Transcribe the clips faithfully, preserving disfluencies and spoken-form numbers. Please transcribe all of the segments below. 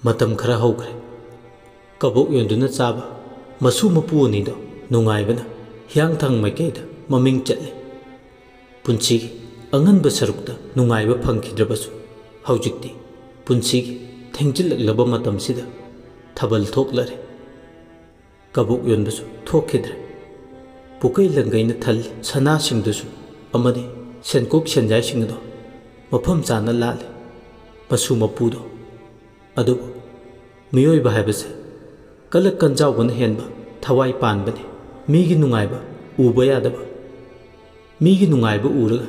ꯃꯇꯝ ꯈꯔ ꯍꯧꯈ꯭ꯔꯦ꯫ ꯀꯕꯣꯛ ꯌꯣꯟꯗꯨꯅ ꯆꯥꯕ ꯃꯁꯨ ꯃꯄꯨ ꯑꯅꯤꯗꯣ ꯅꯨꯡꯉꯥꯏꯕꯅ ꯍꯤꯌꯥꯡꯊꯥꯡ ꯃꯥꯏꯀꯩꯗ ꯃꯃꯤꯡ ꯆꯠꯂꯦ꯫ ꯄꯨꯟꯁꯤꯒꯤ ꯑꯉꯟꯕ ꯁꯔꯨꯛꯇ ꯅꯨꯡꯉꯥꯏꯕ ꯐꯪꯈꯤꯗ꯭ꯔꯕꯁꯨ, ꯍꯧꯖꯤꯛꯇꯤ ꯄꯨꯟꯁꯤꯒꯤ ꯊꯦꯡꯖꯤꯜꯂꯛꯂꯕ ꯃꯇꯝꯁꯤꯗ ꯊꯥꯕꯜ ꯊꯣꯛꯂꯔꯦ꯫ ꯀꯕꯣꯛ ꯌꯣꯟꯕꯁꯨ ꯊꯣꯛꯈꯤꯗ꯭ꯔꯦ꯫ ꯄꯨꯀꯩ ꯂꯪꯒꯩꯅ ꯊꯜꯂꯤ ꯁꯅꯥꯁꯤꯡꯗꯨꯁꯨ ꯑꯃꯗꯤ ꯁꯦꯟꯀꯣꯛ ꯁꯦꯟꯖꯥꯏꯁꯤꯡ ꯑꯗꯣ ꯃꯐꯝ ꯆꯥꯅ ꯂꯥꯠꯂꯤ꯫ ꯃꯁꯨ ꯃꯄꯨꯗꯣ ꯑꯗꯨꯕꯨ ꯃꯤꯑꯣꯏꯕ ꯍꯥꯏꯕꯁꯦ ꯀꯂꯛ ꯀꯟꯖꯥꯎꯕꯅ ꯍꯦꯟꯕ ꯊꯋꯥꯏ ꯄꯥꯟꯕꯅꯤ꯫ ꯃꯤꯒꯤ ꯅꯨꯡꯉꯥꯏꯕ ꯎꯕ ꯌꯥꯗꯕ, ꯃꯤꯒꯤ ꯅꯨꯡꯉꯥꯏꯕ ꯎꯔꯒ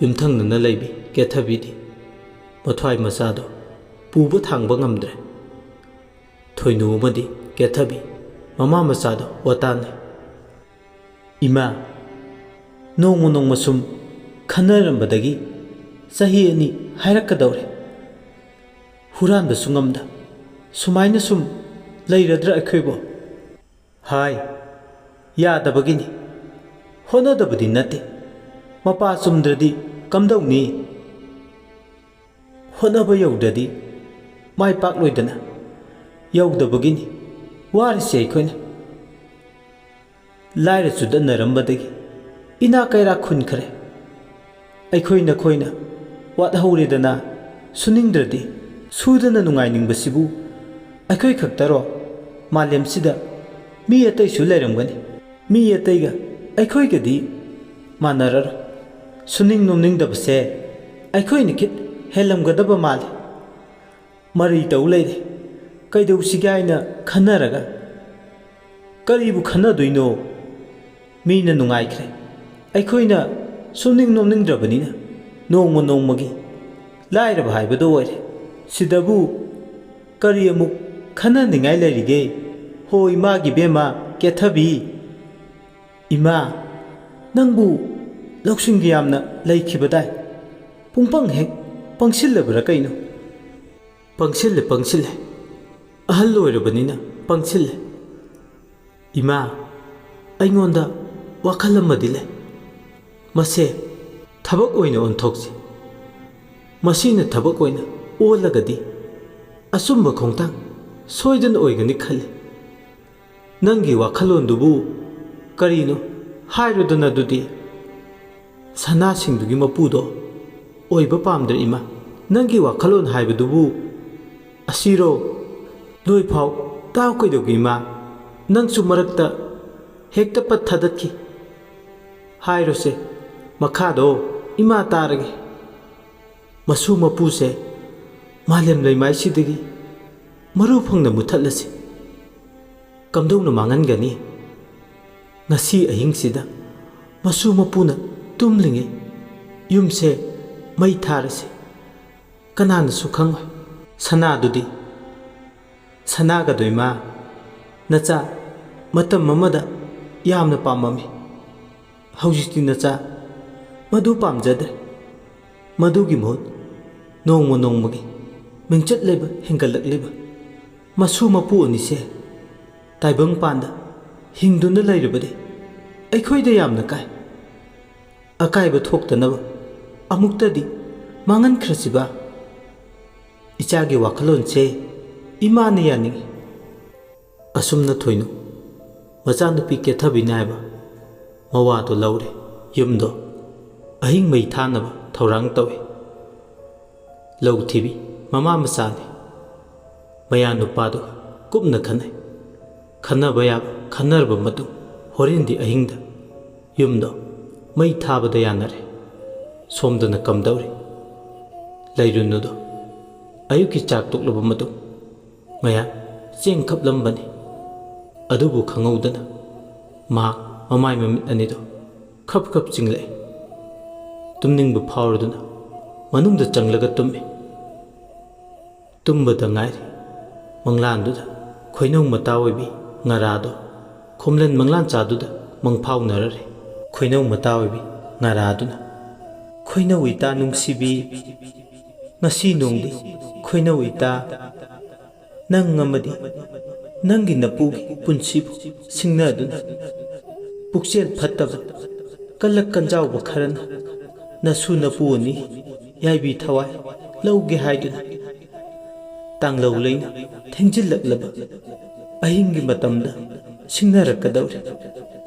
ꯌꯨꯝꯊꯪꯅꯅ ꯂꯩꯕꯤ ꯀꯦꯊꯕꯤꯗꯤ ꯃꯊ꯭ꯋꯥꯏ ꯃꯆꯥꯗꯣ ꯄꯨꯕ ꯊꯥꯡꯕ ꯉꯝꯗ꯭ꯔꯦ꯫ ꯊꯣꯏꯅꯨ ꯑꯃꯗꯤ ꯀꯦꯊꯕꯤ ꯃꯃꯥ ꯃꯆꯥꯗꯣ ꯋꯥꯇꯥꯟꯅꯩ꯫ "ꯏꯃꯥ, ꯅꯣꯡꯃ ꯅꯣꯡꯃ ꯁꯨꯝ ꯈꯟꯅꯔꯝꯕꯗꯒꯤ ꯆꯍꯤ ꯑꯅꯤ ꯍꯥꯏꯔꯛꯀꯗꯧꯔꯦ꯫ ꯍꯨꯔꯥꯟꯕꯁꯨ ꯉꯝꯗ ꯁꯨꯃꯥꯏꯅ ꯁꯨꯝ ꯂꯩꯔꯗ꯭ꯔꯥ ꯑꯩꯈꯣꯏꯕꯣ?" "ꯍꯥꯏ, ꯌꯥꯗꯕꯒꯤꯅꯤ꯫ ꯍꯣꯠꯅꯗꯕꯗꯤ ꯅꯠꯇꯦ꯫ ꯃꯄꯥ ꯆꯨꯝꯗ꯭ꯔꯗꯤ ꯀꯝꯗꯧꯅꯤ? ꯍꯣꯠꯅꯕ ꯌꯧꯗ꯭ꯔꯗꯤ ꯃꯥꯏ ꯄꯥꯛꯂꯣꯏꯗꯅ꯫ ꯌꯧꯗꯕꯒꯤꯅꯤ ꯋꯥꯔꯤꯁꯦ ꯑꯩꯈꯣꯏꯅ꯫ ꯂꯥꯏꯔ ꯆꯨꯗꯠꯅꯔꯝꯕꯗꯒꯤ ꯏꯅꯥ ꯀꯩꯔꯥꯛ ꯈꯨꯟꯈ꯭ꯔꯦ꯫ ꯑꯩꯈꯣꯏ ꯅꯈꯣꯏꯅ ꯋꯥꯠꯍꯧꯔꯦꯗꯅ꯫ ꯁꯨꯅꯤꯡꯗ꯭ꯔꯗꯤ ꯁꯨꯗꯅ ꯅꯨꯡꯉꯥꯏꯅꯤꯡꯕꯁꯤꯕꯨ ꯑꯩꯈꯣꯏ ꯈꯛꯇꯔꯣ? ꯃꯥꯂꯦꯝꯁꯤꯗ ꯃꯤ ꯑꯇꯩꯁꯨ ꯂꯩꯔꯝꯒꯅꯤ꯫ ꯃꯤ ꯑꯇꯩꯒ ꯑꯩꯈꯣꯏꯒꯗꯤ ꯃꯥꯟꯅꯔꯔꯣꯏ꯫ ꯁꯨꯅꯤꯡ ꯅꯣꯝꯅꯤꯡꯗꯕꯁꯦ ꯑꯩꯈꯣꯏꯅ ꯈꯤꯠ ꯍꯦꯜꯂꯝꯒꯗꯕ ꯃꯥꯜꯂꯤ꯫ ꯃꯔꯩ ꯇꯧ ꯂꯩꯔꯦ꯫ ꯀꯩꯗꯧꯁꯤꯒꯦ ꯍꯥꯏꯅ ꯈꯟꯅꯔꯒ ꯀꯔꯤꯕꯨ ꯈꯟꯅꯗꯣꯏꯅꯣ? ꯃꯤꯅ ꯅꯨꯡꯉꯥꯏꯈ꯭ꯔꯦ꯫ ꯑꯩꯈꯣꯏꯅ ꯁꯨꯝ ꯅꯤꯡ ꯅꯣꯝꯅꯤꯡꯗ꯭ꯔꯕꯅꯤꯅ ꯅꯣꯡꯃ ꯅꯣꯡꯃꯒꯤ ꯂꯥꯏꯔꯕ ꯍꯥꯏꯕꯗꯣ ꯑꯣꯏꯔꯦ꯫ ꯁꯤꯗꯕꯨ ꯀꯔꯤ ꯑꯃꯨꯛ ꯈꯟꯅꯅꯤꯡꯉꯥꯏ ꯂꯩꯔꯤꯒꯦ? ꯍꯣ ꯏꯃꯥꯒꯤ ꯕꯦꯝꯃ ꯀꯦꯊꯕꯤ꯫ ꯏꯃꯥ, ꯅꯪꯕꯨ ꯂꯧꯁꯤꯡꯒ ꯌꯥꯝꯅ ꯂꯩꯈꯤꯕꯗꯥꯏ? ꯄꯨꯡꯄꯪ ꯍꯦꯛ ꯄꯪꯁꯤꯜꯂꯕ꯭ꯔꯥ ꯀꯩꯅꯣ? ꯄꯪꯁꯤꯜꯂꯦ, ꯄꯪꯁꯤꯜꯂꯦ꯫ ꯑꯍꯜ ꯑꯣꯏꯔꯕꯅꯤꯅ ꯄꯪꯁꯤꯜꯂꯦ꯫ ꯏꯃꯥ, ꯑꯩꯉꯣꯟꯗ ꯋꯥꯈꯜ ꯑꯃꯗꯤ ꯂꯩ꯫ ꯃꯁꯦ ꯊꯕꯛ ꯑꯣꯏꯅ ꯑꯣꯟꯊꯣꯛꯁꯤ꯫ ꯃꯁꯤꯅ ꯊꯕꯛ ꯑꯣꯏꯅ ꯑꯣꯜꯂꯒꯗꯤ ꯑꯆꯨꯝꯕ ꯈꯣꯡꯊꯥꯡ ꯁꯣꯏꯗꯅ ꯑꯣꯏꯒꯅꯤ ꯈꯜꯂꯤ꯫ ꯅꯪꯒꯤ ꯋꯥꯈꯜꯂꯣꯟꯗꯨꯕꯨ ꯀꯔꯤꯅꯣ? ꯍꯥꯏꯔꯨꯗꯅ ꯑꯗꯨꯗꯤ꯫ ꯁꯅꯥꯁꯤꯡꯗꯨꯒꯤ ꯃꯄꯨꯗꯣ ꯑꯣꯏꯕ ꯄꯥꯝꯗ꯭ꯔꯦ, ꯏꯃꯥ꯫ ꯅꯪꯒꯤ ꯋꯥꯈꯜꯂꯣꯟ ꯍꯥꯏꯕꯗꯨꯕꯨ ꯑꯁꯤꯔꯣ? ꯂꯣꯏꯐꯥꯎ ꯇꯥꯎ ꯀꯩꯗꯧꯒꯦ, ꯏꯃꯥ? ꯅꯪꯁꯨ ꯃꯔꯛꯇ ꯍꯦꯛꯇ ꯄꯠ ꯊꯥꯗꯠꯈꯤ꯫ ꯍꯥꯏꯔꯣꯁꯦ, ꯃꯈꯥꯗꯣ ꯏꯃꯥ ꯇꯥꯔꯒꯦ꯫ ꯃꯁꯨ ꯃꯄꯨꯁꯦ ꯃꯥꯂꯦꯝ ꯂꯩꯃꯥꯏꯁꯤꯗꯒꯤ ꯃꯔꯨ ꯐꯪꯅ ꯃꯨꯊꯠꯂꯁꯤ꯫ ꯀꯝꯗꯧꯅ ꯃꯥꯡꯍꯟꯒꯅꯤ? ꯉꯁꯤ ꯑꯍꯤꯡꯁꯤꯗ ꯃꯁꯨ ꯃꯄꯨꯅ ꯇꯨꯝꯂꯤꯉꯩ ꯌꯨꯝꯁꯦ ꯃꯩ ꯊꯥꯔꯁꯤ꯫ ꯀꯅꯥꯅꯁꯨ ꯈꯪꯉꯣꯏ꯫ ꯁꯅꯥꯗꯨꯗꯤ? ꯁꯅꯥꯒꯗꯣ, ꯏꯃꯥ, ꯅꯆꯥ ꯃꯇꯝ ꯑꯃꯗ ꯌꯥꯝꯅ ꯄꯥꯝꯃꯝꯃꯤ꯫ ꯍꯧꯖꯤꯛꯇꯤ ꯅꯆꯥ ꯃꯗꯨ ꯄꯥꯝꯖꯗ꯭ꯔꯦ꯫ ꯃꯗꯨꯒꯤ ꯃꯍꯨꯠ ꯅꯣꯡꯃ ꯅꯣꯡꯃꯒꯤ ꯃꯤꯡꯆꯠ ꯂꯩꯕ ꯍꯦꯟꯒꯠꯂꯛꯂꯤꯕ ꯃꯁꯨ ꯃꯄꯨ ꯑꯅꯤꯁꯦ ꯇꯥꯏꯕꯪꯄꯥꯟꯗ ꯍꯤꯡꯗꯨꯅ ꯂꯩꯔꯕꯗꯤ ꯑꯩꯈꯣꯏꯗ ꯌꯥꯝꯅ ꯀꯥꯏ꯫ ꯑꯀꯥꯏꯕ ꯊꯣꯛꯇꯅꯕ ꯑꯃꯨꯛꯇꯗꯤ ꯃꯥꯡꯍꯟꯈ꯭ꯔꯁꯤꯕ꯫ ꯏꯆꯥꯒꯤ ꯋꯥꯈꯜꯂꯣꯟꯁꯦ ꯏꯃꯥꯅ ꯌꯥꯅꯤꯡꯏ꯫ ꯑꯁꯨꯝꯅ ꯊꯣꯏꯅꯨ ꯃꯆꯥꯅꯨꯄꯤ ꯀꯦꯊꯕꯤꯅ ꯍꯥꯏꯕ ꯃꯋꯥꯗꯣ ꯂꯧꯔꯦ꯫ ꯌꯨꯝꯗꯣ ꯑꯍꯤꯡ ꯃꯩ ꯊꯥꯅꯕ ꯊꯧꯔꯥꯡ ꯇꯧꯏ꯫ ꯂꯧ ꯊꯤꯕꯤ ꯃꯃꯥ ꯃꯆꯥꯅꯤ꯫ ꯃꯌꯥ ꯅꯨꯄꯥꯗꯨꯒ ꯀꯨꯞꯅ ꯈꯟꯅꯩ꯫ ꯈꯟꯅꯕ ꯌꯥꯕ ꯈꯟꯅꯔꯕ ꯃꯇꯨꯡ ꯍꯣꯔꯦꯟꯗꯤ ꯑꯍꯤꯡꯗ ꯌꯨꯝꯗꯣ ꯃꯩ ꯊꯥꯕꯗ ꯌꯥꯅꯔꯦ꯫ ꯁꯣꯝꯗꯅ ꯀꯝꯗꯧꯔꯤ? ꯂꯩꯔꯨꯅꯨꯗꯣ ꯑꯌꯨꯛꯀꯤ ꯆꯥꯛ ꯇꯣꯛꯂꯕ ꯃꯇꯨꯡ ꯉꯥꯏꯍꯥꯛ ꯆꯦꯡ ꯈꯞꯂꯝꯕꯅꯤ꯫ ꯑꯗꯨꯕꯨ ꯈꯪꯍꯧꯗꯅ ꯃꯍꯥꯛ ꯃꯃꯥꯏ ꯃꯃꯤꯠ ꯑꯅꯤꯗꯨ ꯈꯞ ꯈꯞ ꯆꯤꯡꯂꯛꯏ꯫ ꯇꯨꯝꯅꯤꯡꯕ ꯐꯥꯎꯔꯗꯨꯅ ꯃꯅꯨꯡꯗ ꯆꯪꯂꯒ ꯇꯨꯝꯃꯤ꯫ ꯇꯨꯝꯕꯗ ꯉꯥꯏꯔꯤ꯫ ꯃꯪꯂꯥꯟꯗꯨꯗ ꯈꯣꯏꯅꯧ ꯃꯇꯥ ꯑꯣꯏꯕꯤ ꯉꯔꯥꯗꯣ ꯈꯣꯝꯂꯦꯟ ꯃꯪꯂꯥꯟꯆꯥꯗꯨꯗ ꯃꯪꯐꯥꯎꯅꯔꯔꯦ꯫ ꯈꯣꯏꯅꯧ ꯃꯇꯥ ꯑꯣꯏꯕꯤ ꯉꯔꯥꯗꯨꯅ, "ꯈꯣꯏꯅꯧ ꯏꯇꯥ ꯅꯨꯡꯁꯤꯕꯤ, ꯉꯁꯤ ꯅꯣꯡꯗꯤ ꯈꯣꯏꯅꯧ ꯏꯇꯥ, ꯅꯪ ꯑꯃꯗꯤ ꯅꯪꯒꯤ ꯅꯄꯨꯒꯤ ꯄꯨꯟꯁꯤꯕꯨ ꯁꯤꯡꯅꯗꯨꯅ, ꯄꯨꯛꯆꯦꯜ ꯐꯠꯇꯕ ꯀꯜꯂꯛ ꯀꯟꯖꯥꯎꯕ ꯈꯔꯅ ꯅꯁꯨ ꯅꯄꯨ ꯑꯅꯤ ꯌꯥꯏꯕꯤ ꯊꯋꯥꯏ ꯂꯧꯒꯦ ꯍꯥꯏꯗꯨꯅ ꯇꯥꯡꯂꯧ ꯂꯩꯅ ꯊꯦꯡꯖꯤꯜꯂꯛꯂꯕ ꯑꯍꯤꯡꯒꯤ ꯃꯇꯝꯗ ꯁꯤꯡꯅꯔꯛꯀꯗꯧꯔꯦ꯫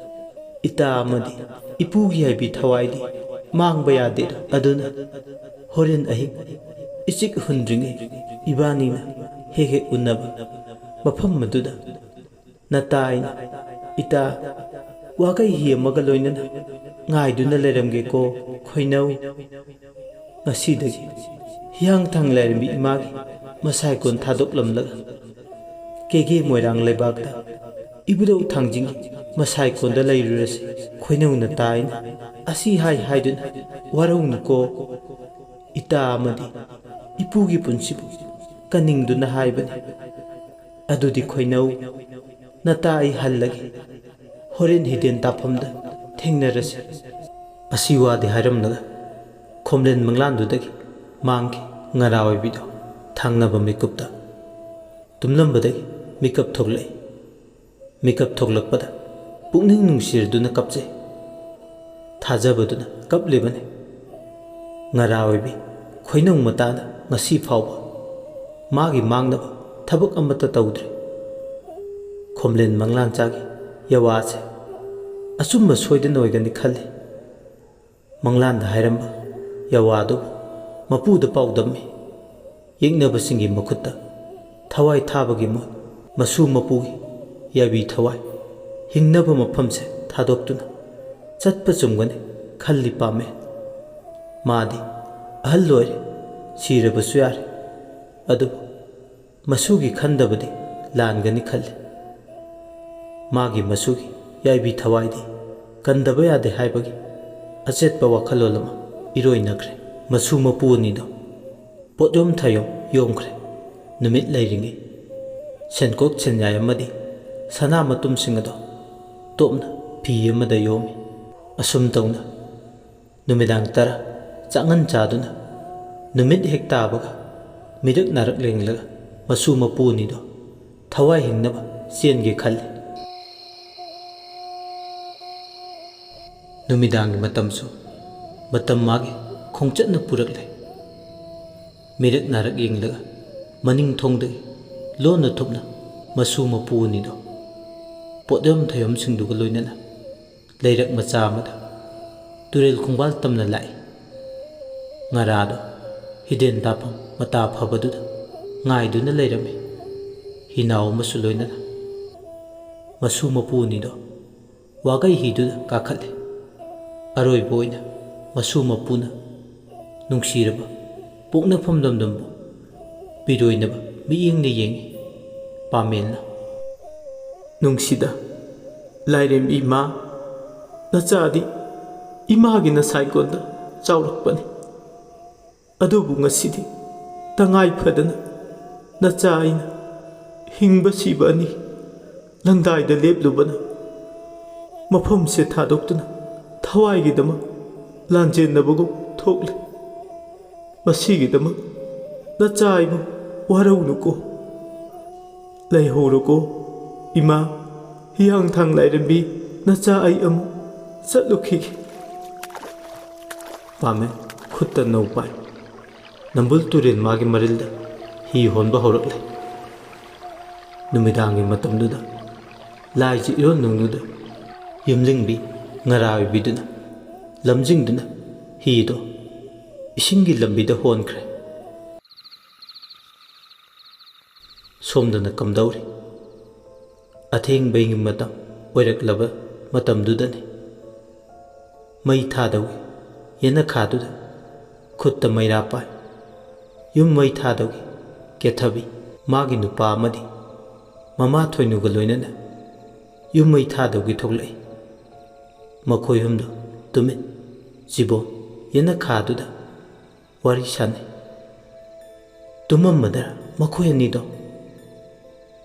ꯏꯇꯥ ꯑꯃꯗꯤ ꯏꯄꯨꯒꯤ ꯍꯥꯏꯕꯤ ꯊꯋꯥꯏꯗꯤ ꯃꯥꯡꯕ ꯌꯥꯗꯦꯗꯣ꯫ ꯑꯗꯨꯅ ꯍꯣꯔꯦꯟ ꯑꯍꯤꯡ ꯏꯆꯤꯛ ꯍꯨꯟꯗ꯭ꯔꯤꯉꯩ ꯏꯕꯥꯅꯤꯅ ꯍꯦꯛ ꯍꯦꯛ ꯎꯅꯕ ꯃꯐꯝ ꯑꯗꯨꯗ ꯅꯇꯥ ꯑꯩꯅ ꯏꯇꯥ ꯋꯥꯒꯩ ꯍꯤ ꯑꯃꯒ ꯂꯣꯏꯅꯅ ꯉꯥꯏꯗꯨꯅ ꯂꯩꯔꯝꯒꯦꯀꯣ ꯈꯣꯏꯅꯧ꯫ ꯉꯁꯤꯗꯒꯤ ꯍꯤꯌꯥꯡꯊꯥꯡ ꯂꯥꯏꯔꯦꯝꯕꯤ ꯏꯃꯥꯒꯤ ꯃꯁꯥꯏꯀꯣꯟ ꯊꯥꯗꯣꯛꯂꯝꯂꯒ ꯀꯦꯒꯦ ꯃꯣꯏꯔꯥꯡ ꯂꯩꯕꯥꯛꯇ ꯏꯕꯨꯙꯧ ꯊꯥꯡꯖꯤꯡꯒꯤ ꯃꯁꯥꯏꯀꯣꯟꯗ ꯂꯩꯔꯨꯔꯁꯤ꯫ ꯈꯣꯏꯅꯧ ꯅꯇꯥ ꯑꯩꯅ ꯑꯁꯤ ꯍꯥꯏ ꯍꯥꯏꯗꯨꯅ ꯋꯥꯔꯧꯅꯨꯀꯣ꯫ ꯏꯇꯥ ꯑꯃꯗꯤ ꯏꯄꯨꯒꯤ ꯄꯨꯟꯁꯤꯕꯨ ꯀꯟꯅꯤꯡꯗꯨꯅ ꯍꯥꯏꯕꯅꯤ꯫ ꯑꯗꯨꯗꯤ ꯈꯣꯏꯅꯧ ꯅꯇꯥ ꯑꯩ ꯍꯜꯂꯒꯦ꯫ ꯍꯣꯔꯦꯟ ꯍꯤꯗꯦꯟ ꯇꯥꯐꯝꯗ ꯊꯦꯡꯅꯔꯁꯤ꯫ ꯑꯁꯤ ꯋꯥꯗꯤ ꯍꯥꯏꯔꯝꯂꯒ ꯈꯣꯝꯂꯦꯟ ꯃꯪꯂꯥꯟꯗꯨꯗꯒꯤ ꯃꯥꯡꯈꯤ ꯉꯔꯥ ꯑꯣꯏꯕꯤꯗꯣ ꯊꯪꯅꯕ ꯃꯤꯀꯨꯞꯇ꯫ ꯇꯨꯝꯂꯝꯕꯗꯒꯤ ꯃꯤꯀꯞ ꯊꯣꯛꯂꯛꯏ꯫ ꯃꯤꯀꯞ ꯊꯣꯛꯂꯛꯄꯗ ꯄꯨꯛꯅꯤꯡ ꯅꯨꯡꯁꯤꯔꯗꯨꯅ ꯀꯞꯆꯩ꯫ ꯊꯥꯖꯕꯗꯨꯅ ꯀꯞꯂꯤꯕꯅꯤ꯫ ꯉꯔꯥ ꯑꯣꯏꯕꯤ ꯈꯣꯏꯅꯧ ꯃꯇꯥꯅ ꯉꯁꯤ ꯐꯥꯎꯕ ꯃꯥꯒꯤ ꯃꯥꯡꯅꯕ ꯊꯕꯛ ꯑꯃꯠꯇ ꯇꯧꯗ꯭ꯔꯤ꯫ ꯈꯣꯝꯂꯦꯟ ꯃꯪꯂꯥꯟꯆꯥꯒꯤ ꯌꯋꯥꯁꯦ ꯑꯆꯨꯝꯕ ꯁꯣꯏꯗꯅ ꯑꯣꯏꯒꯅꯤ ꯈꯜꯂꯤ꯫ ꯃꯪꯂꯥꯟꯗ ꯍꯥꯏꯔꯝꯕ ꯌꯋꯥꯗꯨꯕꯨ ꯃꯄꯨꯗ ꯄꯥꯎꯗꯝꯃꯤ꯫ ꯌꯦꯛꯅꯕꯁꯤꯡꯒꯤ ꯃꯈꯨꯠꯇ ꯊꯋꯥꯏ ꯊꯥꯕꯒꯤ ꯃꯍꯨꯠ ꯃꯁꯨ ꯃꯄꯨꯒꯤ ꯌꯥꯏꯕꯤ ꯊꯋꯥꯏ ꯍꯤꯡꯅꯕ ꯃꯐꯝꯁꯦ ꯊꯥꯗꯣꯛꯇꯨꯅ ꯆꯠꯄ ꯆꯨꯝꯒꯅꯤ ꯈꯜꯂꯤ ꯄꯥꯝꯃꯦ꯫ ꯃꯥꯗꯤ ꯑꯍꯜ ꯑꯣꯏꯔꯦ, ꯁꯤꯔꯕꯁꯨ ꯌꯥꯔꯦ꯫ ꯑꯗꯨꯕꯨ ꯃꯁꯨꯒꯤ ꯈꯟꯗꯕꯗꯤ ꯂꯥꯟꯒꯅꯤ ꯈꯜꯂꯤ꯫ ꯃꯥꯒꯤ ꯃꯁꯨꯒꯤ ꯌꯥꯏꯕꯤ ꯊꯋꯥꯏꯗꯤ ꯀꯟꯗꯕ ꯌꯥꯗꯦ ꯍꯥꯏꯕꯒꯤ ꯑꯆꯦꯠꯄ ꯋꯥꯈꯜꯂꯣꯟ ꯑꯃ ꯏꯔꯣꯏꯅꯈ꯭ꯔꯦ꯫ ꯃꯁꯨ ꯃꯄꯨ ꯑꯅꯤꯗꯣ ꯄꯣꯠꯌꯣꯝ ꯊꯥꯌꯣꯝ ꯌꯣꯝꯈ꯭ꯔꯦ꯫ ꯅꯨꯃꯤꯠ ꯂꯩꯔꯤꯉꯩ ꯁꯦꯟꯀꯣꯛ ꯁꯦꯟꯌꯥꯏ ꯑꯃꯗꯤ ꯁꯅꯥ ꯃꯇꯨꯝꯁꯤꯡ ꯑꯗꯣ ꯇꯣꯞꯅ ꯐꯤ ꯑꯃꯗ ꯌꯣꯝꯃꯤ꯫ ꯑꯁꯨꯝ ꯇꯧꯅ ꯅꯨꯃꯤꯗꯥꯡ ꯇꯔꯥ ꯆꯥꯛꯉꯟ ꯆꯥꯗꯨꯅ ꯅꯨꯃꯤꯠ ꯍꯦꯛ ꯇꯥꯕꯒ ꯃꯤꯔꯛ ꯅꯥꯔꯛ ꯂꯦꯡꯂꯒ ꯃꯁꯨ ꯃꯄꯨ ꯑꯅꯤꯗꯣ ꯊꯋꯥꯏ ꯍꯤꯡꯅꯕ ꯆꯦꯟꯒꯦ ꯈꯜꯂꯤ꯫ ꯅꯨꯃꯤꯗꯥꯡꯒꯤ ꯃꯇꯝꯁꯨ ꯃꯇꯝ ꯃꯥꯒꯤ ꯈꯣꯡꯆꯠꯅ ꯄꯨꯔꯛꯂꯦ꯫ ꯃꯤꯔꯛ ꯅꯥꯔꯛ ꯌꯦꯡꯂꯒ ꯃꯅꯤꯡ ꯊꯣꯡꯗꯒꯤ ꯂꯣꯟꯅ ꯊꯨꯞꯅ ꯃꯁꯨ ꯃꯄꯨ ꯑꯅꯤꯗꯣ ꯄꯣꯠꯌꯣꯝ ꯊꯣꯏꯌꯣꯝꯁꯤꯡꯗꯨꯒ ꯂꯣꯏꯅꯅ ꯂꯩꯔꯛ ꯃꯆꯥ ꯑꯃꯗ ꯇꯨꯔꯦꯜ ꯈꯣꯡꯕꯥꯜ ꯇꯝꯅ ꯂꯥꯛꯏ꯫ ꯉꯔꯥꯗꯣ ꯍꯤꯗꯦꯟ ꯇꯥꯐꯝ ꯃꯇꯥ ꯐꯕꯗꯨꯗ ꯉꯥꯏꯗꯨꯅ ꯂꯩꯔꯝꯃꯤ꯫ ꯍꯤꯅꯥꯎ ꯑꯃꯁꯨ ꯂꯣꯏꯅꯅ ꯃꯁꯨ ꯃꯄꯨ ꯑꯅꯤꯗꯣ ꯋꯥꯒꯩ ꯍꯤꯗꯨꯗ ꯀꯥꯈꯠꯂꯦ꯫ ꯑꯔꯣꯏꯕ ꯑꯣꯏꯅ ꯃꯁꯨ ꯃꯄꯨꯅ ꯅꯨꯡꯁꯤꯔꯕ ꯄꯣꯛꯅꯐꯝ ꯂꯝꯗꯝꯕꯨ ꯄꯤꯔꯣꯏꯅꯕ ꯃꯤꯠꯌꯦꯡꯅ ꯌꯦꯡꯉꯤ꯫ ꯄꯥꯃꯦꯜꯅ, "ꯅꯨꯡꯁꯤꯗ ꯂꯥꯏꯔꯦꯝꯕꯤ ꯏꯃꯥ, ꯅꯆꯥꯗꯤ ꯏꯃꯥꯒꯤ ꯅꯁꯥꯏꯀꯣꯟꯗ ꯆꯥꯎꯔꯛꯄꯅꯤ꯫ ꯑꯗꯨꯕꯨ ꯉꯁꯤꯗꯤ ꯇꯉꯥꯏ ꯐꯗꯅ ꯅꯆꯥ ꯑꯩꯅ ꯍꯤꯡꯕ ꯁꯤꯕ ꯑꯅꯤ ꯂꯪꯗꯥꯏꯗ ꯂꯦꯞꯂꯨꯕꯅ ꯃꯐꯝꯁꯦ ꯊꯥꯗꯣꯛꯇꯨꯅ ꯊꯋꯥꯏꯒꯤꯗꯃꯛ ꯂꯥꯟꯖꯦꯟꯅꯕꯒꯨꯝ ꯊꯣꯛꯂꯦ꯫ ꯃꯁꯤꯒꯤꯗꯃꯛ ꯅꯆꯥ ꯑꯩꯕꯨ ꯋꯥꯔꯧꯅꯨꯀꯣ꯫ ꯂꯩꯍꯧꯔꯣꯀꯣ ꯏꯃꯥ, ꯍꯤꯌꯥꯡꯊꯥꯡ ꯂꯥꯏꯔꯦꯝꯕꯤ, ꯅꯆꯥ ꯑꯩ ꯑꯃꯨꯛ ꯆꯠꯂꯨꯈꯤꯒꯦ꯫" ꯄꯥꯃꯦꯜ ꯈꯨꯠꯇ ꯅꯧ ꯄꯥꯏ꯫ ꯅꯝꯕꯨꯜ ꯇꯨꯔꯦꯜ ꯃꯥꯒꯤ ꯃꯔꯤꯜꯗ ꯍꯤ ꯍꯣꯟꯕ ꯍꯧꯔꯛꯂꯦ꯫ ꯅꯨꯃꯤꯗꯥꯡꯒꯤ ꯃꯇꯝꯗꯨꯗ ꯂꯥꯏꯖ ꯏꯔꯣꯟ ꯅꯨꯡꯗꯨꯗ ꯌꯨꯝꯂꯤꯡꯕꯤ ꯉꯔꯥ ꯑꯣꯏꯕꯤꯗꯨꯅ ꯂꯝꯖꯤꯡꯗꯨꯅ ꯍꯤꯗꯣ ꯏꯁꯤꯡꯒꯤ ꯂꯝꯕꯤꯗ ꯍꯣꯟꯈ꯭ꯔꯦ꯫ ꯁꯣꯝꯗꯅ ꯀꯝꯗꯧꯔꯤ? ꯑꯊꯦꯡꯕꯒꯤ ꯃꯇꯝ ꯑꯣꯏꯔꯛꯂꯕ ꯃꯇꯝꯗꯨꯗꯅꯤ꯫ ꯃꯩ ꯊꯥꯗꯧꯒꯤ ꯌꯦꯅꯈꯥꯗꯨꯗ ꯈꯨꯠꯇ ꯃꯩꯔꯥ ꯄꯥꯏ꯫ ꯌꯨꯝ ꯃꯩ ꯊꯥꯗꯧꯒꯤ ꯀꯦꯊꯕꯤ ꯃꯥꯒꯤ ꯅꯨꯄꯥ ꯑꯃꯗꯤ ꯃꯃꯥ ꯊꯣꯏꯅꯨꯒ ꯂꯣꯏꯅꯅ ꯌꯨꯝ ꯃꯩ ꯊꯥꯗꯧꯒꯤ ꯊꯣꯛꯂꯛꯏ꯫ ꯃꯈꯣꯏ ꯑꯍꯨꯝꯗꯨ ꯇꯨꯃꯤꯟ ꯆꯤꯕꯣꯟ ꯌꯦꯅꯈꯥꯗꯨꯗ ꯋꯥꯔꯤ ꯁꯥꯟꯅꯩ꯫ ꯇꯨꯝꯃꯝꯃꯗ꯭ꯔꯥ ꯃꯈꯣꯏ ꯑꯅꯤꯗꯣ?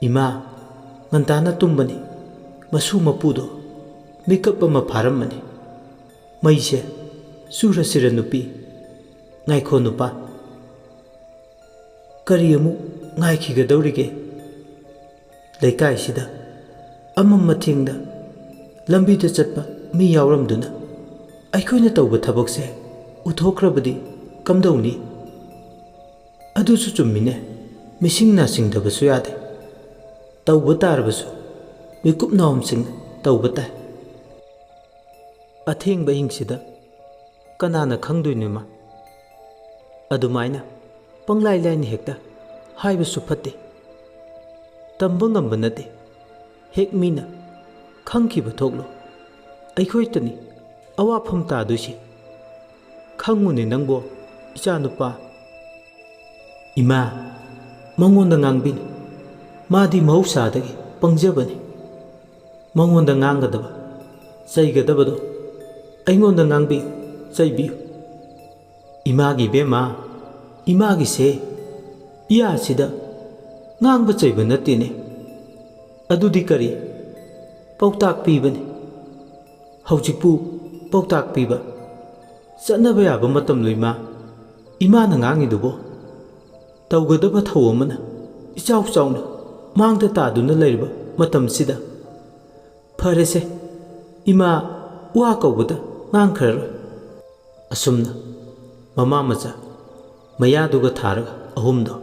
"ꯏꯃꯥ, ꯉꯟꯇꯥꯅ ꯇꯨꯝꯕꯅꯤ꯫ ꯃꯁꯨ ꯃꯄꯨꯗꯣ ꯃꯤꯀꯞ ꯑꯃ ꯐꯥꯔꯝꯃꯅꯤ꯫ ꯃꯩꯁꯦ ꯆꯨꯔꯁꯤꯔ ꯅꯨꯄꯤ?" "ꯉꯥꯏꯈꯣ ꯅꯨꯄꯥ, ꯀꯔꯤ ꯑꯃꯨꯛ ꯉꯥꯏꯈꯤꯒꯗꯧꯔꯤꯒꯦ? ꯂꯩꯀꯥꯏꯁꯤꯗ ꯑꯃꯝ ꯑꯊꯦꯡꯗ ꯂꯝꯕꯤꯗ ꯆꯠꯄ ꯃꯤ ꯌꯥꯎꯔꯝꯗꯨꯅ ꯑꯩꯈꯣꯏꯅ ꯇꯧꯕ ꯊꯕꯛꯁꯦ ꯎꯊꯣꯛꯈ꯭ꯔꯕꯗꯤ ꯀꯝꯗꯧꯅꯤ?" "ꯑꯗꯨꯁꯨ ꯆꯨꯝꯃꯤꯅꯦ꯫ ꯃꯤꯁꯤꯡꯅ ꯆꯤꯡꯗꯕꯁꯨ ꯌꯥꯗꯦ꯫ ꯇꯧꯕ ꯇꯥꯔꯕꯁꯨ ꯃꯤꯀꯨꯞ ꯅꯥꯎꯝꯁꯤꯡꯅ ꯇꯧꯕ ꯇꯥꯏ꯫ ꯑꯊꯦꯡꯕ ꯑꯍꯤꯡꯁꯤꯗ ꯀꯅꯥꯅ ꯈꯪꯗꯣꯏꯅꯣ ꯏꯃꯥ? ꯑꯗꯨꯃꯥꯏꯅ ꯄꯪꯂꯥꯏ ꯂꯥꯏꯅ ꯍꯦꯛꯇ ꯍꯥꯏꯕꯁꯨ ꯐꯠꯇꯦ꯫ ꯇꯝꯕ ꯉꯝꯕ ꯅꯠꯇꯦ꯫ ꯍꯦꯛ ꯃꯤꯅ ꯈꯪꯈꯤꯕ ꯊꯣꯛꯂꯣ꯫ ꯑꯩꯈꯣꯏꯇꯅꯤ ꯑꯋꯥꯐꯝ ꯇꯥꯗꯣꯏꯁꯦ꯫ ꯈꯪꯉꯨꯅꯦ ꯅꯪꯕꯣ, ꯏꯆꯥꯅꯨꯄꯥ꯫ ꯏꯃꯥ, ꯃꯉꯣꯟꯗ ꯉꯥꯡꯕꯤꯅꯨ꯫ ꯃꯥꯗꯤ ꯃꯍꯧꯁꯥꯗꯒꯤ ꯄꯪꯖꯕꯅꯤ꯫ ꯃꯉꯣꯟꯗ ꯉꯥꯡꯒꯗꯕ, ꯆꯩꯒꯗꯕꯗꯣ ꯑꯩꯉꯣꯟꯗ ꯉꯥꯡꯕꯤꯌꯨ, ꯆꯩꯕꯤꯌꯨ꯫ ꯏꯃꯥꯒꯤ ꯏꯕꯦꯝꯃ, ꯏꯃꯥꯒꯤꯁꯦ ꯏꯌꯥꯁꯤꯗ ꯉꯥꯡꯕ ꯆꯩꯕ ꯅꯠꯇꯦꯅꯦ꯫ ꯑꯗꯨꯗꯤ ꯀꯔꯤ? ꯄꯥꯎꯇꯥꯛ ꯄꯤꯕꯅꯤ꯫ ꯍꯧꯖꯤꯛꯄꯨ ꯄꯥꯎꯇꯥꯛ ꯄꯤꯕ ꯆꯠꯅꯕ ꯌꯥꯕ ꯃꯇꯝꯂꯣ ꯏꯃꯥ? ꯏꯃꯥꯅ ꯉꯥꯡꯉꯤꯗꯨꯕꯣ? ꯇꯧꯒꯗꯕ ꯊꯧ ꯑꯃꯅ ꯏꯆꯥꯎ ꯆꯥꯎꯅ ꯃꯥꯡꯗ ꯇꯥꯗꯨꯅ ꯂꯩꯔꯕ ꯃꯇꯝꯁꯤꯗ꯫ ꯐꯔꯦꯁꯦ, ꯏꯃꯥ ꯋꯥ ꯀꯧꯕꯗ ꯉꯥꯡꯈ꯭ꯔꯔꯣꯏ꯫ ꯑꯁꯨꯝꯅ ꯃꯃꯥ ꯃꯆꯥ ꯃꯌꯥꯗꯨꯒ ꯊꯥꯔꯒ ꯑꯍꯨꯝꯗꯣ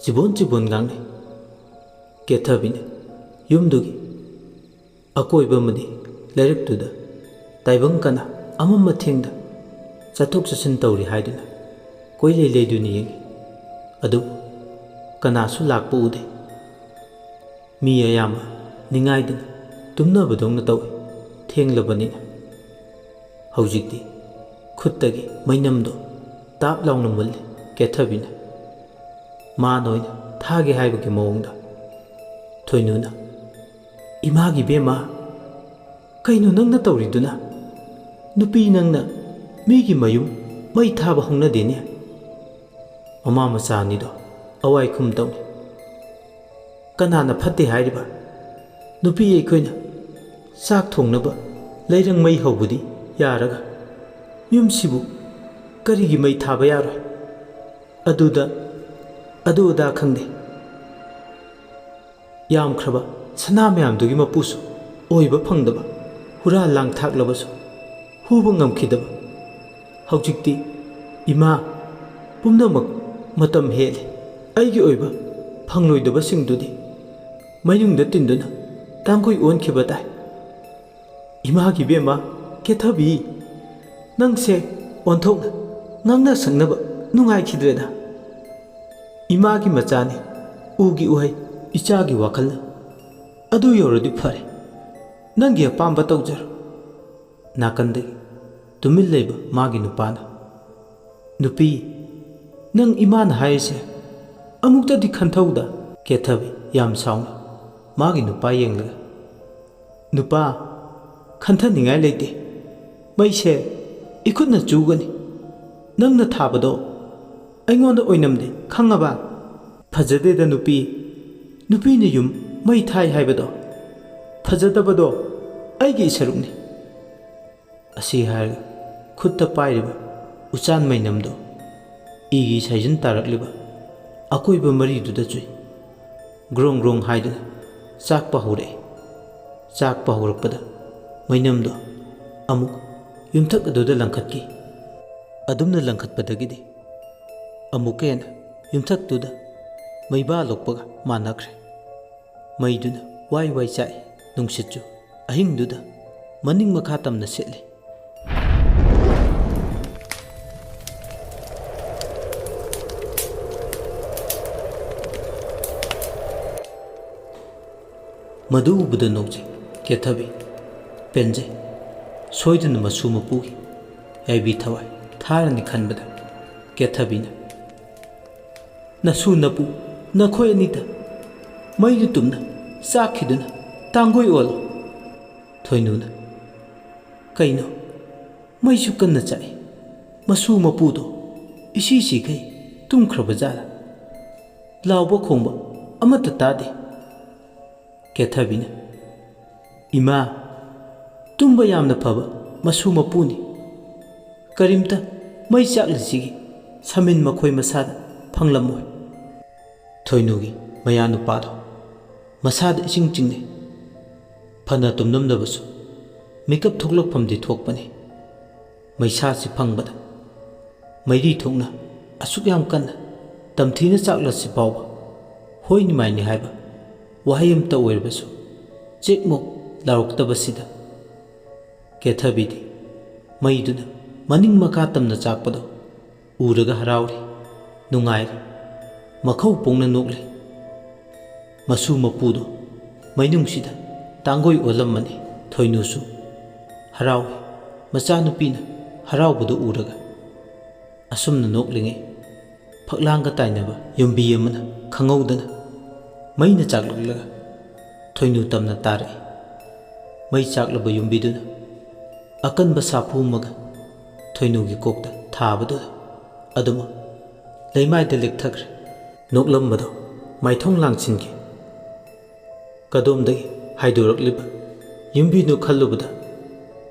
ꯆꯤꯕꯣꯟ ꯆꯤꯕꯣꯟ ꯉꯥꯡꯅꯩ꯫ ꯀꯦꯊꯕꯤꯅ ꯌꯨꯝꯗꯨꯒꯤ ꯑꯀꯣꯏꯕ ꯑꯃꯗꯤ ꯂꯩꯔꯛꯇꯨꯗ ꯇꯥꯏꯕꯪ ꯀꯅꯥ ꯑꯃ ꯃꯊꯦꯡꯗ ꯆꯠꯊꯣꯛ ꯆꯠꯁꯤꯟ ꯇꯧꯔꯤ ꯍꯥꯏꯗꯨꯅ ꯀꯣꯏꯂꯩ ꯂꯩꯗꯨꯅ ꯌꯦꯡꯏ꯫ ꯑꯗꯨꯕꯨ ꯀꯅꯥꯁꯨ ꯂꯥꯛꯄ ꯎꯗꯦ꯫ ꯃꯤ ꯑꯌꯥꯝꯕ ꯅꯤꯡꯉꯥꯏꯗꯅ ꯇꯨꯝꯅꯕꯗꯧꯅ ꯇꯧꯏ, ꯊꯦꯡꯂꯕꯅꯤꯅ꯫ ꯍꯧꯖꯤꯛꯇꯤ ꯈꯨꯠꯇꯒꯤ ꯃꯩꯅꯝꯗꯣ ꯇꯥꯞ ꯂꯥꯎꯅ ꯃꯨꯜꯂꯤ ꯀꯦꯊꯕꯤꯅ꯫ ꯃꯥꯅ ꯑꯣꯏꯅ ꯊꯥꯒꯦ ꯍꯥꯏꯕꯒꯤ ꯃꯑꯣꯡꯗ꯫ ꯊꯣꯏꯅꯨꯅ, "ꯏꯃꯥꯒꯤ ꯏꯕꯦꯝꯃ, ꯀꯩꯅꯣ ꯅꯪꯅ ꯇꯧꯔꯤꯗꯨꯅ? ꯅꯨꯄꯤ ꯅꯪꯅ ꯃꯤꯒꯤ ꯃꯌꯨꯝ ꯃꯩ ꯊꯥꯕ ꯍꯧꯅꯗꯦꯅꯦ꯫" ꯃꯃꯥ ꯃꯆꯥ ꯑꯅꯤꯗꯣ ꯑꯋꯥꯏ ꯈꯨꯝ ꯇꯧꯅꯤ꯫ "ꯀꯅꯥꯅ ꯐꯠꯇꯦ ꯍꯥꯏꯔꯤꯕ? ꯅꯨꯄꯤ ꯑꯩꯈꯣꯏꯅ ꯆꯥꯛ ꯊꯣꯡꯅꯕ ꯂꯩꯔꯪ ꯃꯩ ꯍꯧꯕꯗꯤ ꯌꯥꯔꯒ, ꯌꯨꯝꯁꯤꯕꯨ ꯀꯔꯤꯒꯤ ꯃꯩ ꯊꯥꯕ ꯌꯥꯔꯣꯏ? ꯑꯗꯨꯗ ꯑꯗꯨ ꯑꯗꯥ ꯈꯪꯗꯦ꯫ ꯌꯥꯝꯈ꯭ꯔꯕ ꯁꯅꯥ ꯃꯌꯥꯝꯗꯨꯒꯤ ꯃꯄꯨꯁꯨ ꯑꯣꯏꯕ ꯐꯪꯗꯕ, ꯍꯨꯔꯥꯟ ꯂꯥꯡ ꯊꯥꯛꯂꯕꯁꯨ ꯍꯨꯕ ꯉꯝꯈꯤꯗꯕ꯫ ꯍꯧꯖꯤꯛꯇꯤ ꯏꯃꯥ, ꯄꯨꯝꯅꯃꯛ ꯃꯇꯝ ꯍꯦꯜꯂꯦ꯫ ꯑꯩꯒꯤ ꯑꯣꯏꯕ ꯐꯪꯂꯣꯏꯗꯕꯁꯤꯡꯗꯨꯗꯤ ꯃꯌꯨꯡꯗ ꯇꯤꯟꯗꯨꯅ ꯇꯥꯡꯒꯣꯏ ꯑꯣꯟꯈꯤꯕ ꯇꯥꯏ꯫ ꯏꯃꯥꯒꯤ ꯏꯕꯦꯝꯃ, ꯀꯦꯊꯕꯤ, ꯅꯪꯁꯦ ꯑꯣꯟꯊꯣꯛꯅ ꯉꯥꯡꯅ ꯁꯛꯅꯕ ꯅꯨꯡꯉꯥꯏꯈꯤꯗ꯭ꯔꯦꯗ꯫ ꯏꯃꯥꯒꯤ ꯃꯆꯥꯅꯤ, ꯎꯒꯤ ꯎꯍꯩ, ꯏꯆꯥꯒꯤ ꯋꯥꯈꯜꯅ꯫ ꯑꯗꯨ ꯌꯧꯔꯗꯤ ꯐꯔꯦ, ꯅꯪꯒꯤ ꯑꯄꯥꯝꯕ ꯇꯧꯖꯔꯣ꯫ ꯅꯥꯀꯟꯗꯒꯤ ꯇꯨꯃꯤꯟ ꯂꯩꯕ ꯃꯥꯒꯤ ꯅꯨꯄꯥꯅ, "ꯅꯨꯄꯤ, ꯅꯪ ꯏꯃꯥꯅ ꯍꯥꯏꯔꯤꯁꯦ ꯑꯃꯨꯛꯇꯗꯤ ꯈꯟꯊꯧꯗ?" ꯀꯦꯊꯕꯤ ꯌꯥꯝ ꯁꯥꯎꯅ ꯃꯥꯒꯤ ꯅꯨꯄꯥ ꯌꯦꯡꯂꯒ, "ꯅꯨꯄꯥ, ꯈꯟꯊꯅꯤꯡꯉꯥꯏ ꯂꯩꯇꯦ꯫ ꯃꯩꯁꯦ ꯏꯈꯨꯠꯅ ꯆꯨꯒꯅꯤ꯫ ꯅꯪꯅ ꯊꯥꯕꯗꯣ ꯑꯩꯉꯣꯟꯗ ꯑꯣꯏꯅꯝꯗꯦ, ꯈꯪꯉꯕ?" "ꯐꯖꯗꯦꯗ ꯅꯨꯄꯤ, ꯅꯨꯄꯤꯅ ꯌꯨꯝ ꯃꯩ ꯊꯥꯏ ꯍꯥꯏꯕꯗꯣ꯫ ꯐꯖꯗꯕꯗꯣ ꯑꯩꯒꯤ ꯏꯁꯔꯨꯛꯅꯤ꯫" ꯑꯁꯤ ꯍꯥꯏꯔꯒ ꯈꯨꯠꯇ ꯄꯥꯏꯔꯤꯕ ꯎꯆꯥꯟ ꯃꯩꯅꯝꯗꯣ ꯏꯒꯤ ꯁꯥꯏꯖꯤꯟ ꯇꯥꯔꯛꯂꯤꯕ ꯑꯀꯣꯏꯕ ꯃꯔꯤꯗꯨꯗ ꯆꯨꯏ꯫ ꯒ꯭ꯔꯣꯡ ꯒ꯭ꯔꯣꯡ ꯍꯥꯏꯗꯨꯅ ꯆꯥꯛꯄ ꯍꯧꯔꯛꯏ꯫ ꯆꯥꯛꯄ ꯍꯧꯔꯛꯄꯗ ꯃꯩꯅꯝꯗꯣ ꯑꯃꯨꯛ ꯌꯨꯝꯊꯛ ꯑꯗꯨꯗ ꯂꯪꯈꯠꯈꯤ꯫ ꯑꯗꯨꯝꯅ ꯂꯪꯈꯠꯄꯗꯒꯤꯗꯤ ꯑꯃꯨꯛꯀ ꯍꯦꯟꯅ ꯌꯨꯝꯊꯛꯇꯨꯗ ꯃꯩꯕꯥ ꯂꯣꯛꯄꯒ ꯃꯥꯟꯅꯈ꯭ꯔꯦ꯫ ꯃꯩꯗꯨꯅ ꯋꯥꯏ ꯋꯥꯏ ꯆꯥꯛꯏ, ꯅꯨꯡꯁꯤꯠꯁꯨ ꯑꯍꯤꯡꯗꯨꯗ ꯃꯅꯤꯡ ꯃꯈꯥ ꯇꯝꯅ ꯁꯤꯠꯂꯤ꯫ ꯃꯗꯨ ꯎꯕꯗ ꯅꯣꯛꯆꯩ ꯀꯦꯊꯕꯤ꯫ ꯄꯦꯟꯖꯩ꯫ ꯁꯣꯏꯗꯅ ꯃꯁꯨ ꯃꯄꯨꯒꯤ ꯌꯥꯏꯕꯤ ꯊꯋꯥꯏ ꯊꯥꯔꯅꯤ ꯈꯟꯕꯗ ꯀꯦꯊꯕꯤꯅ, "ꯅꯁꯨ ꯅꯄꯨ ꯅꯈꯣꯏ ꯑꯅꯤꯗ ꯃꯩꯗꯨ ꯇꯨꯝꯅ ꯆꯥꯛꯈꯤꯗꯨꯅ ꯇꯥꯡꯒꯣꯏ ꯑꯣꯜꯂꯣ꯫" ꯊꯣꯏꯅꯨꯅ, "ꯀꯩꯅꯣ? ꯃꯩꯁꯨ ꯀꯟꯅ ꯆꯥꯛꯏ꯫ ꯃꯁꯨ ꯃꯄꯨꯗꯣ ꯏꯁꯤ ꯁꯤꯈꯩ ꯇꯨꯝꯈ꯭ꯔꯕ ꯖꯥꯠꯂ? ꯂꯥꯎꯕ ꯈꯣꯡꯕ ꯑꯃꯠꯇ ꯇꯥꯗꯦ꯫" ꯀꯦꯊꯕꯤꯅ, "ꯏꯃꯥ, ꯇꯨꯝꯕ ꯌꯥꯝꯅ ꯐꯕ ꯃꯁꯨ ꯃꯄꯨꯅꯤ꯫ ꯀꯔꯤꯝꯇ ꯃꯩ ꯆꯥꯛꯂꯤꯁꯤꯒꯤ ꯁꯃꯤꯟ ꯃꯈꯣꯏ ꯃꯁꯥꯗ ꯐꯪꯂꯝꯃꯣꯏ꯫" ꯊꯣꯏꯅꯨꯒꯤ ꯃꯌꯥꯅꯨꯄꯥꯗꯣ ꯃꯁꯥꯗ ꯏꯆꯤꯡ ꯆꯤꯡꯅꯩ꯫ ꯐꯅ ꯇꯨꯝꯂꯝꯂꯕꯁꯨ ꯃꯤꯀꯞ ꯊꯣꯛꯂꯛꯐꯝꯗꯤ ꯊꯣꯛꯄꯅꯤ꯫ ꯃꯩꯁꯥꯁꯤ ꯐꯪꯕꯗ ꯃꯩꯔꯤ ꯊꯣꯛꯅ ꯑꯁꯨꯛ ꯌꯥꯝ ꯀꯟꯅ ꯇꯝꯊꯤꯅ ꯆꯥꯛꯂꯁꯤ ꯐꯥꯎꯕ ꯍꯣꯏꯅꯤ ꯃꯥꯏꯅꯤ ꯍꯥꯏꯕ ꯋꯥꯍꯩ ꯑꯃꯇ ꯑꯣꯏꯔꯕꯁꯨ ꯆꯦꯛꯃꯨꯛ ꯂꯥꯎꯔꯛꯇꯕꯁꯤꯗ ꯀꯦꯊꯕꯤꯗꯤ ꯃꯩꯗꯨꯅ ꯃꯅꯤꯡ ꯃꯈꯥ ꯇꯝꯅ ꯆꯥꯛꯄꯗꯣ ꯎꯔꯒ ꯍꯔꯥꯎꯔꯤ, ꯅꯨꯡꯉꯥꯏꯔꯤ, ꯃꯈꯧ ꯄꯣꯡꯅ ꯅꯣꯛꯂꯤ꯫ ꯃꯁꯨ ꯃꯄꯨꯗꯣ ꯃꯩꯅꯨꯡꯁꯤꯗ ꯇꯥꯡꯒꯣꯏ ꯑꯣꯜꯂꯝꯃꯅꯤ꯫ ꯊꯣꯏꯅꯨꯁꯨ ꯍꯔꯥꯎꯏ꯫ ꯃꯆꯥꯅꯨꯄꯤꯅ ꯍꯔꯥꯎꯕꯗꯨ ꯎꯔꯒ ꯑꯁꯨꯝꯅ ꯅꯣꯛꯂꯤꯉꯩ ꯐꯛꯂꯥꯡꯒ ꯇꯥꯏꯅꯕ ꯌꯨꯝꯕꯤ ꯑꯃꯅ ꯈꯪꯍꯧꯗꯅ ꯃꯩꯅ ꯆꯥꯛꯂꯛꯂꯒ ꯊꯣꯏꯅꯨ ꯇꯝꯅ ꯇꯥꯔꯛꯏ꯫ ꯃꯩ ꯆꯥꯛꯂꯕ ꯌꯨꯝꯕꯤꯗꯨꯅ ꯑꯀꯟꯕ ꯁꯥꯐꯨ ꯑꯃꯒ ꯊꯣꯏꯅꯨꯒꯤ ꯀꯣꯛꯇ ꯊꯥꯕꯗꯨꯗ ꯑꯗꯨꯃꯛ ꯂꯩꯃꯥꯏꯗ ꯂꯦꯛꯊꯈ꯭ꯔꯦ꯫ ꯅꯣꯛꯂꯝꯕꯗꯣ ꯃꯥꯏꯊꯣꯡ ꯂꯥꯡꯁꯤꯟꯈꯤ꯫ ꯀꯗꯣꯝꯗꯒꯤ ꯍꯥꯏꯗꯣꯔꯛꯂꯤꯕ ꯌꯨꯝꯕꯤꯅꯣ ꯈꯜꯂꯨꯕꯗ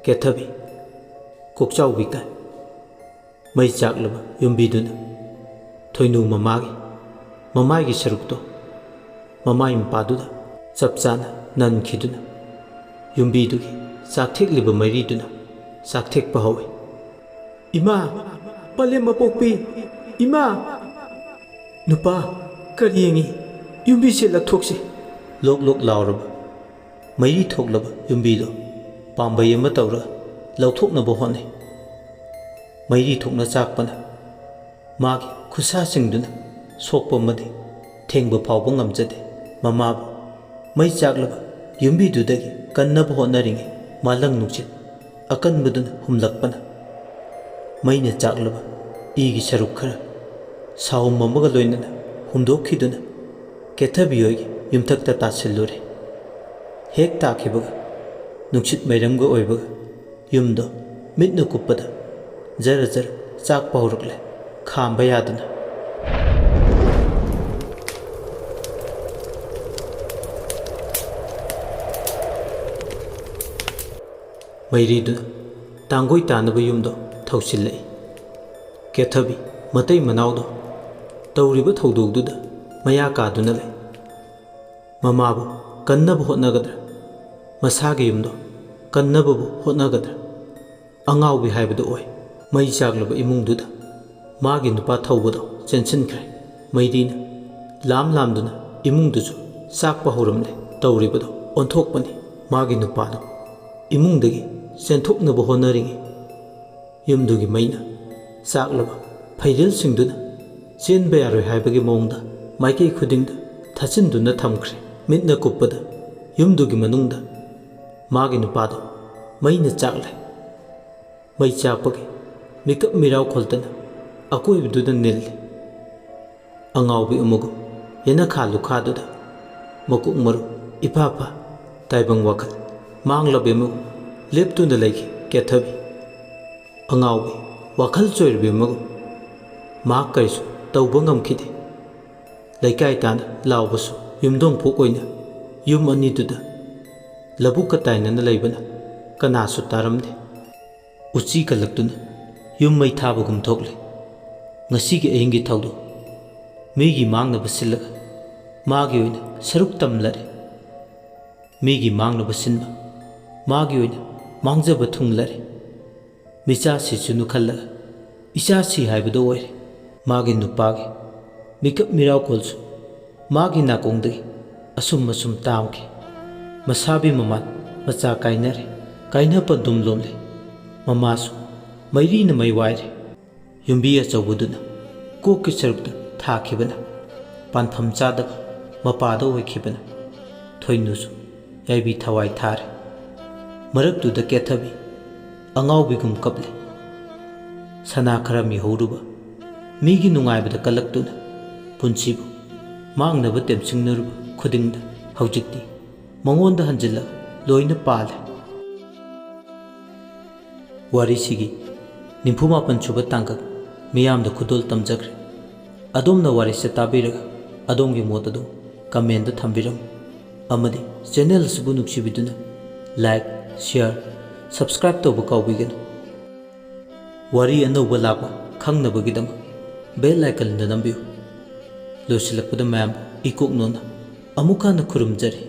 ꯀꯦꯊꯕꯤ ꯀꯣꯛꯆꯥꯎꯕꯤ ꯇꯥꯏ꯫ ꯃꯩ ꯆꯥꯛꯂꯕ ꯌꯨꯝꯕꯤꯗꯨꯅ ꯊꯣꯏꯅꯨ ꯃꯃꯥꯒꯤ ꯃꯃꯥꯏꯒꯤ ꯁꯔꯨꯛꯇꯣ ꯃꯃꯥꯏ ꯃꯄꯥꯗꯨꯗ ꯆꯞ ꯆꯥꯅ ꯅꯟꯈꯤꯗꯨꯅ ꯌꯨꯝꯕꯤꯗꯨꯒꯤ ꯆꯥꯛꯊꯦꯛꯂꯤꯕ ꯃꯩꯔꯤꯗꯨꯅ ꯆꯥꯛꯊꯦꯛꯄ ꯍꯧꯏ꯫ "ꯏꯃꯥ, ꯄꯂꯦꯝ ꯃꯄꯣꯛꯄꯤ, ꯏꯃꯥ!" "ꯅꯨꯄꯥ, ꯀꯔꯤ ꯌꯦꯡꯉꯤ? ꯌꯨꯝꯕꯤꯁꯦ ꯂꯧꯊꯣꯛꯁꯤ!" ꯂꯣꯛ ꯂꯣꯛ ꯂꯥꯎꯔꯕ ꯃꯩꯔꯤ ꯊꯣꯛꯂꯕ ꯌꯨꯝꯕꯤꯗꯣ ꯄꯥꯝꯕꯩ ꯑꯃ ꯇꯧꯔꯒ ꯂꯧꯊꯣꯛꯅꯕ ꯍꯣꯠꯅꯩ꯫ ꯃꯩꯔꯤ ꯊꯣꯛꯅ ꯆꯥꯛꯄꯅ ꯃꯥꯒꯤ ꯈꯨꯠꯁꯥꯁꯤꯡꯗꯨꯅ ꯁꯣꯛꯄ ꯑꯃꯗꯤ ꯊꯦꯡꯕ ꯐꯥꯎꯕ ꯉꯝꯖꯗꯦ꯫ ꯃꯃꯥꯕꯨ ꯃꯩ ꯆꯥꯛꯂꯕ ꯌꯨꯝꯕꯤꯗꯨꯗꯒꯤ ꯀꯟꯅꯕ ꯍꯣꯠꯅꯔꯤꯉꯩ ꯃꯥꯂꯪ ꯅꯨꯡꯁꯤꯠ ꯑꯀꯟꯕꯗꯨꯅ ꯍꯨꯝꯂꯛꯄꯅ ꯃꯩꯅ ꯆꯥꯛꯂꯕ ꯏꯒꯤ ꯁꯔꯨꯛ ꯈꯔ ꯁꯥꯍꯨꯝ ꯑꯃꯒ ꯂꯣꯏꯅꯅ ꯍꯨꯝꯗꯣꯛꯈꯤꯗꯨꯅ ꯀꯦꯊꯕꯤ ꯍꯣꯏꯒꯤ ꯌꯨꯝꯊꯛꯇ ꯇꯥꯁꯤꯜꯂꯨꯔꯦ꯫ ꯍꯦꯛ ꯇꯥꯈꯤꯕꯒ ꯅꯨꯡꯁꯤꯠ ꯃꯩꯔꯝꯒ ꯑꯣꯏꯕꯒ ꯌꯨꯝꯗꯣ ꯃꯤꯠꯅ ꯀꯨꯞꯄꯗ ꯖꯔ ꯖꯔ ꯆꯥꯛꯄ ꯍꯧꯔꯛꯂꯦ, ꯈꯥꯝꯕ ꯌꯥꯗꯅ꯫ ꯃꯩꯔꯤꯗꯨꯅ ꯇꯥꯡꯒꯣꯏ ꯇꯥꯅꯕ ꯌꯨꯝꯗꯣ ꯊꯧꯁꯤꯜꯂꯛꯏ꯫ ꯀꯦꯊꯕꯤ ꯃꯇꯩ ꯃꯅꯥꯎꯗꯣ ꯇꯧꯔꯤꯕ ꯊꯧꯗꯣꯛꯗꯨꯗ ꯃꯌꯥ ꯀꯥꯗꯨꯅ ꯂꯩ꯫ ꯃꯃꯥꯕꯨ ꯀꯟꯅꯕ ꯍꯣꯠꯅꯒꯗ꯭ꯔꯥ, ꯃꯁꯥꯒꯤ ꯌꯨꯝꯗꯣ ꯀꯟꯅꯕꯕꯨ ꯍꯣꯠꯅꯒꯗ꯭ꯔꯥ? ꯑꯉꯥꯎꯕꯤ ꯍꯥꯏꯕꯗꯨ ꯑꯣꯏ꯫ ꯃꯩ ꯆꯥꯛꯂꯕ ꯏꯃꯨꯡꯗꯨꯗ ꯃꯥꯒꯤ ꯅꯨꯄꯥ ꯊꯧꯕꯗꯣ ꯆꯦꯟꯁꯤꯟꯈ꯭ꯔꯦ꯫ ꯃꯩꯔꯤꯅ ꯂꯥꯝ ꯂꯥꯝꯗꯨꯅ ꯏꯃꯨꯡꯗꯨꯁꯨ ꯆꯥꯛꯄ ꯍꯧꯔꯝꯂꯦ꯫ ꯇꯧꯔꯤꯕꯗꯣ ꯑꯣꯟꯊꯣꯛꯄꯅꯤ꯫ ꯃꯥꯒꯤ ꯅꯨꯄꯥꯗꯣ ꯏꯃꯨꯡꯗꯒꯤ ꯆꯦꯟꯊꯣꯛꯅꯕ ꯍꯣꯠꯅꯔꯤꯉꯩ ꯌꯨꯝꯗꯨꯒꯤ ꯃꯩꯅ ꯆꯥꯛꯂꯕ ꯐꯩꯔꯦꯜꯁꯤꯡꯗꯨꯅ ꯆꯦꯟꯕ ꯌꯥꯔꯣꯏ ꯍꯥꯏꯕꯒꯤ ꯃꯑꯣꯡꯗ ꯃꯥꯏꯀꯩ ꯈꯨꯗꯤꯡꯗ ꯊꯥꯖꯤꯟꯗꯨꯅ ꯊꯝꯈ꯭ꯔꯦ꯫ ꯃꯤꯠꯅ ꯀꯨꯞꯄꯗ ꯌꯨꯝꯗꯨꯒꯤ ꯃꯅꯨꯡꯗ ꯃꯥꯒꯤ ꯅꯨꯄꯥꯗꯣ ꯃꯩꯅ ꯆꯥꯛꯂꯦ꯫ ꯃꯩ ꯆꯥꯛꯄꯒꯤ ꯃꯤꯀꯞ ꯃꯤꯔꯥꯎ ꯈꯣꯜꯇꯅ ꯑꯀꯣꯏꯕꯗꯨꯗ ꯅꯤꯜꯂꯤ꯫ ꯑꯉꯥꯎꯕꯤ ꯑꯃꯒꯨꯝ ꯌꯦꯅꯈꯥ ꯂꯨꯈꯥꯗꯨꯗ ꯃꯀꯣꯛ ꯃꯔꯨ ꯏꯐꯥ ꯐꯥ, ꯇꯥꯏꯕꯪ ꯋꯥꯈꯜ ꯃꯥꯡꯂꯕꯤ ꯑꯃꯒꯨꯝ ꯂꯦꯞꯇꯨꯅ ꯂꯩꯈꯤ ꯀꯦꯊꯕꯤ꯫ ꯑꯉꯥꯎꯕꯤ ꯋꯥꯈꯜ ꯆꯣꯏꯔꯕꯤ ꯑꯃꯒꯨꯝ ꯃꯍꯥꯛ ꯀꯔꯤꯁꯨ ꯇꯧꯕ ꯉꯝꯈꯤꯗꯦ꯫ ꯂꯩꯀꯥꯏ ꯇꯥꯅ ꯂꯥꯎꯕꯁꯨ ꯌꯨꯝꯗꯣꯡ ꯐꯨꯛ ꯑꯣꯏꯅ ꯌꯨꯝ ꯑꯅꯤꯗꯨꯗ ꯂꯧꯕꯨꯛꯀ ꯇꯥꯏꯅꯅ ꯂꯩꯕꯅ ꯀꯅꯥꯁꯨ ꯇꯥꯔꯝꯗꯦ꯫ ꯎꯆꯤ ꯀꯜꯂꯛꯇꯨꯅ ꯌꯨꯝ ꯃꯩ ꯊꯥꯕꯒꯨꯝ ꯊꯣꯛꯂꯦ꯫ ꯉꯁꯤꯒꯤ ꯑꯍꯤꯡꯒꯤ ꯊꯧꯗꯣꯛ ꯃꯤꯒꯤ ꯃꯥꯡꯅꯕ ꯁꯤꯜꯂꯒ ꯃꯥꯒꯤ ꯑꯣꯏꯅ ꯁꯔꯨꯛ ꯇꯝꯂꯔꯦ꯫ ꯃꯤꯒꯤ ꯃꯥꯡꯅꯕ ꯁꯤꯟꯕ ꯃꯥꯒꯤ ꯑꯣꯏꯅ ꯃꯥꯡꯖꯕ ꯊꯨꯡꯂꯔꯦ꯫ ꯃꯤꯆꯥꯁꯤꯁꯨ ꯅꯨꯈꯜꯂꯒ ꯏꯆꯥꯁꯤ ꯍꯥꯏꯕꯗꯣ ꯑꯣꯏꯔꯦ꯫ ꯃꯥꯒꯤ ꯅꯨꯄꯥꯒꯤ ꯃꯤꯀꯞ ꯃꯤꯔꯥꯎꯈꯣꯜꯁꯨ ꯃꯥꯒꯤ ꯅꯥꯀꯣꯡꯗꯒꯤ ꯑꯁꯨꯝ ꯑꯁꯨꯝ ꯇꯥꯝꯈꯤ꯫ ꯃꯁꯥꯕꯤ ꯃꯃꯥꯟ ꯃꯆꯥ ꯀꯥꯏꯅꯔꯦ꯫ ꯀꯥꯏꯅ ꯄꯟꯗꯨꯝ ꯂꯣꯝꯂꯦ꯫ ꯃꯃꯥꯁꯨ ꯃꯩꯔꯤꯅ ꯃꯩ ꯋꯥꯏꯔꯦ꯫ ꯌꯨꯝꯕꯤ ꯑꯆꯧꯕꯗꯨꯅ ꯀꯣꯛꯀꯤ ꯁꯔꯨꯛꯇ ꯊꯥꯈꯤꯕꯅ ꯄꯥꯟꯐꯝ ꯆꯥꯗꯕ ꯃꯄꯥꯗ ꯑꯣꯏꯈꯤꯕꯅ ꯊꯣꯏꯅꯨꯁꯨ ꯌꯥꯏꯕꯤ ꯊꯋꯥꯏ ꯊꯥꯔꯦ꯫ ꯃꯔꯛꯇꯨꯗ ꯀꯦꯊꯕꯤ ꯑꯉꯥꯎꯕꯤꯒꯨꯝ ꯀꯞꯂꯤ꯫ ꯁꯅꯥ ꯈꯔ ꯃꯤꯍꯧꯔꯨꯕ ꯃꯤꯒꯤ ꯅꯨꯡꯉꯥꯏꯕꯗ ꯀꯜꯂꯛꯇꯨꯅ ꯄꯨꯟꯁꯤꯕꯨ ꯃꯥꯡꯅꯕ ꯇꯦꯝꯁꯤꯡꯅꯔꯨꯕ ꯈꯨꯗꯤꯡꯗ ꯍꯧꯖꯤꯛꯇꯤ ꯃꯉꯣꯟꯗ ꯍꯟꯖꯤꯜꯂꯒ ꯂꯣꯏꯅ ꯄꯥꯜꯂꯦ꯫ ꯋꯥꯔꯤꯁꯤꯒꯤ ꯅꯤꯐꯨ ꯃꯥꯄꯟ ꯁꯨꯕ ꯇꯥꯡꯀꯛ ꯃꯤꯌꯥꯝꯗ ꯈꯨꯗꯣꯜ ꯇꯝꯖꯈ꯭ꯔꯦ꯫ ꯑꯗꯣꯝꯅ ꯋꯥꯔꯤꯁꯦ ꯇꯥꯕꯤꯔꯒ ꯑꯗꯣꯝꯒꯤ ꯃꯣꯠ ꯑꯗꯨ comment ꯊꯝꯕꯤꯔꯝꯃꯨ꯫ ꯑꯃꯗꯤ channel ꯑꯁꯤꯕꯨ ꯅꯨꯡꯁꯤꯕꯤꯗꯨꯅ like, share, subscribe ꯇꯧꯕ ꯀꯥꯎꯕꯤꯒꯅꯨ꯫ ꯋꯥꯔꯤ ꯑꯅꯧꯕ ꯂꯥꯛꯄ ꯈꯪꯅꯕꯒꯤꯗꯃꯛ bell icon ꯗ ꯅꯝꯕꯤꯌꯨ꯫ ꯂꯣꯏꯁꯤꯜꯂꯛꯄꯗ ꯃꯌꯥꯝꯕꯨ ꯏꯀꯣꯛ ꯅꯣꯟꯅ ꯑꯃꯨꯛ ꯍꯟꯅ ꯈꯨꯔꯨꯝꯖꯔꯤ꯫